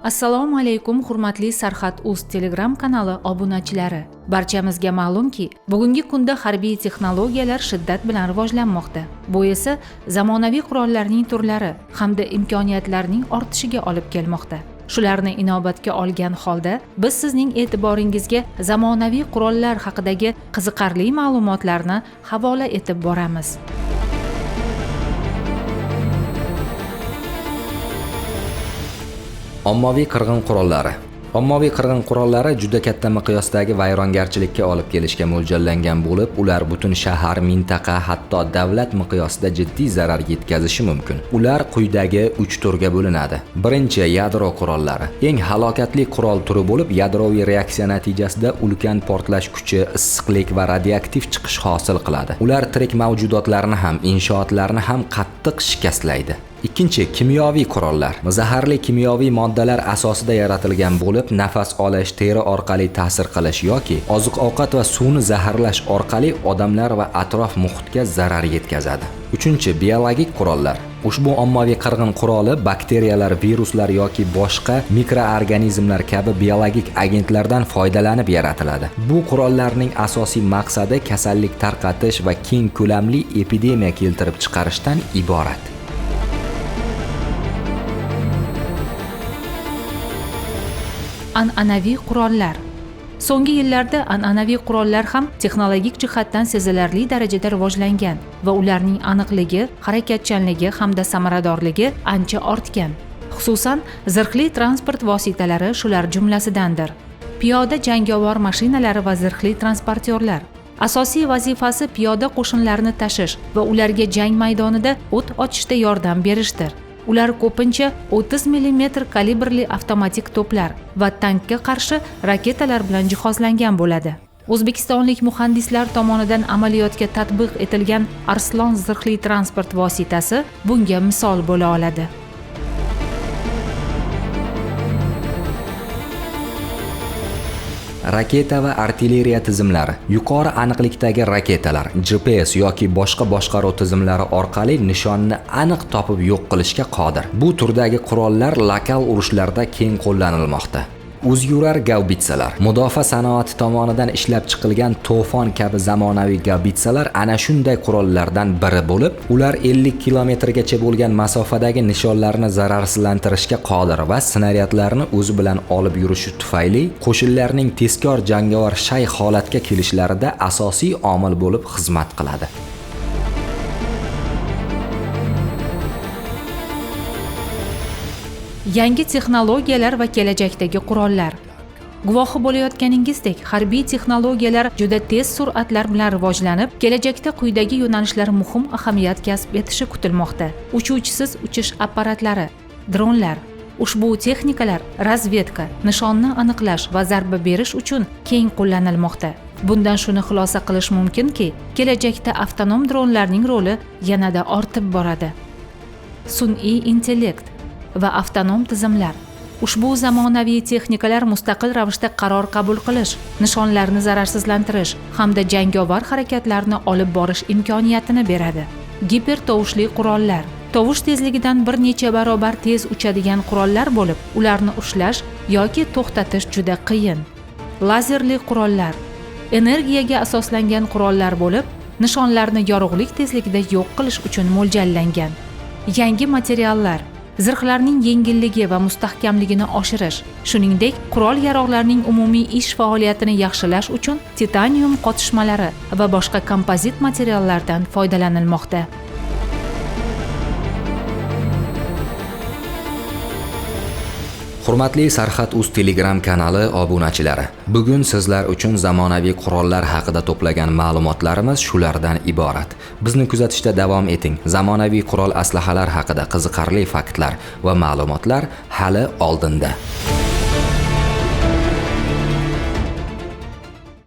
Assalomu alaykum hurmatli Sarhad Uz Telegram kanali obunachilari. Barchamizga ma'lumki, bugungi kunda harbiy texnologiyalar shiddat bilan rivojlanmoqda. Bu esa zamonaviy qurollarning turlari hamda imkoniyatlarning ortishiga olib kelmoqda. Shularni inobatga olgan holda biz sizning e'tiboringizga zamonaviy qurollar haqidagi qiziqarli ma'lumotlarni havola etib boramiz. Ommaviy qirg'in qurollari. Ommaviy qirg'in qurollari juda katta miqyosdagi vayrongarchilikka olib kelishga mo'ljallangan bo'lib, ular butun shahar, mintaqa, hatto davlat miqyosida jiddiy zarar yetkazishi mumkin. Ular quyidagi 3 turga bo'linadi. Birinchi, yadro qurollari. Eng halokatli qurol turi bo'lib, yadroviy reaksiya natijasida ulkan portlash kuchi, issiqlik va radioaktiv chiqish hosil qiladi. Ular tirik mavjudotlarni ham, inshootlarni ham qattiq shikastlaydi. Ikkinchi, kimyoviy qurollar. Zaharli kimyoviy moddalar asosida yaratilgan bo'lib, nafas olish, teri orqali ta'sir qilish yoki oziq-ovqat va suvni zaharlash orqali odamlar va atrof muhitga zarar yetkazadi. Uchinchi, biologik qurollar. Ushbu ommaviy qirg'in quroli bakteriyalar, viruslar yoki boshqa mikroorganizmlar kabi biologik agentlardan foydalanib yaratiladi. Bu qurollarning asosiy maqsadi kasallik tarqatish va keng ko'lamli epidemiya keltirib chiqarishdan iborat. An'anaviy qurollar. So'nggi yillarda an'anaviy qurollar ham texnologik jihatdan sezilarli darajada rivojlangan va ularning aniqligi, harakatchanligi hamda samaradorligi ancha ortgan. Xususan, zirhli transport vositalari shular jumlasidandir. Piyoda jangovar mashinalari va zirhli transportyorlar. Asosiy vazifasi piyoda qo'shinlarni tashish va ularga jang maydonida o't ochishda yordam berishdir. Ular ko'pincha 30 mm kalibrli avtomatik to'plar va tankka qarshi raketalar bilan jihozlangan bo'ladi. O'zbekistonlik muhandislar tomonidan amaliyotga tatbiq etilgan Arslon zirhli transport vositasi bunga misol bo'la oladi. Raketa va artilleriya tizimlari. Yuqori aniqlikdagi raketalar, GPS yoki boshqa boshqaruv tizimlari orqali nishonni aniq topib yo'q qilishga qodir. Bu turdagi qurollar lokal urushlarda keng qo'llanilmoqda. O'zyurar gaubitsalar. Mudofaa sanoati tomonidan ishlab chiqilgan To'fon kabi zamonaviy gaubitsalar ana shunday qurollardan biri bo'lib, ular 50 kilometrgacha bo'lgan masofadagi nishonlarni zararsizlantirishga qodir va snaryadlarni o'zi bilan olib yurishi tufayli qo'shinlarning tezkor jangovar shay holatga kelishlarida asosiy omil bo'lib xizmat qiladi. Yangi texnologiyalar va kelajakdagi qurollar. Guvohi bo'layotganingizdek, harbiy texnologiyalar juda tez sur'atlar bilan rivojlanib, kelajakda quyidagi yo'nalishlar muhim ahamiyat kasb etishi kutilmoqda. Uchuvchisiz uchish apparatlari, dronlar. Ushbu texnikalar razvedka, nishonni aniqlash va zarba berish uchun keng qo'llanilmoqda. Bundan shuni xulosa qilish mumkinki, kelajakda avtonom dronlarning roli yanada ortib boradi. Sun'iy intellekt va avtonom tizimlar. Ushbu zamonaviy texnikalar mustaqil ravishda qaror qabul qilish, nishonlarni zararsizlantirish hamda jangovar harakatlarni olib borish imkoniyatini beradi. Gipertovushli qurollar. Tovush tezligidan bir necha barobar tez uchadigan qurollar bo'lib, ularni ushlash yoki to'xtatish juda qiyin. Lazerli qurollar. Energiyaga asoslangan qurollar bo'lib, nishonlarni yorug'lik tezligida yo'q qilish uchun mo'ljallangan. Yangi materiallar. Zirhlarning yengilligi va mustahkamligini oshirish, shuningdek, qurol-yarog'larning umumiy ish faoliyatini yaxshilash uchun titanium qotishmalari va boshqa kompozit materiallardan foydalanilmoqda. Hurmatli Sarhad Uz Telegram kanali obunachilari, bugun sizlar uchun zamonaviy qurollar haqida to'plagan ma'lumotlarimiz shulardan iborat. Bizni kuzatishda davom eting. Zamonaviy qurol aslahalar haqida qiziqarli faktlar va ma'lumotlar hali oldinda.